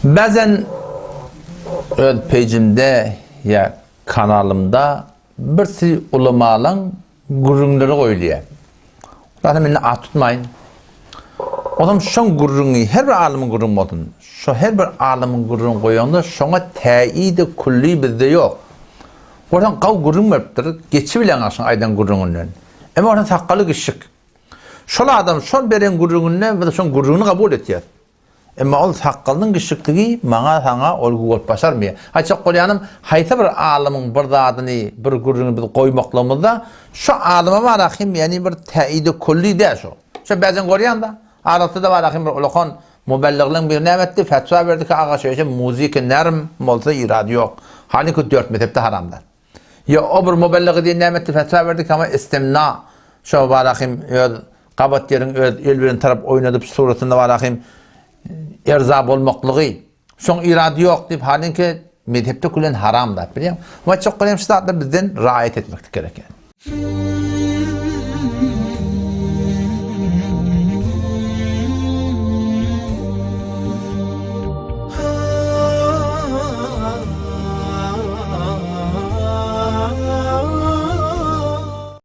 Bazen öz pejimde ýa kanalymda bir sürü ulamalaň gürrüňleri goýulýar. Zaten indi at tutmaýyn. Ozam şoň gürrüňi her bir alymyň gürrüňi bolsun. Şo her bir alymyň gürrüňi goýaňda şoňa täidi külli bizde ýok. Görseň gawy gürrüň beripdir, geçibileňok şoň aýdan gürrüňinden. Emma görseň sakgaly gişik. Şol adam şol beren gürrüňinde biz şoň gürrüňini kabul etýäs. Emma ol sakgalynyň gişikligi maňa saňa ol bolup başarmaýar. Aýtjak bolýanym, haýsy bir alymyň bir zadyny, bir gürrüňini biz goýmaklygymyzda şo alyma bar ahim, ýagny bir täidi külli däl şo. Şo bäzen görýäň-da, arasy-da bar ahim bir ulakan mubelligliň biri näme etdi, fetwa berdi ki, aga şeýle muzika nerm bolsa irady ýok. Halynki dört mezhepde haram zat. Ýa o bir mubelligi diýen näme etdi, fetwa berdi ki, ama istimna şo bar ahim öz gabat ýeriň öz el bilen tarap oýnadyp suratynda bar ahim erza bolmaklygy şoň irady ýok diýip halynki mezhepde külen haram zat bilýäňmi? Aýtjak bolýanym şu zatlar bizden raýat etmeklik gerek ýani.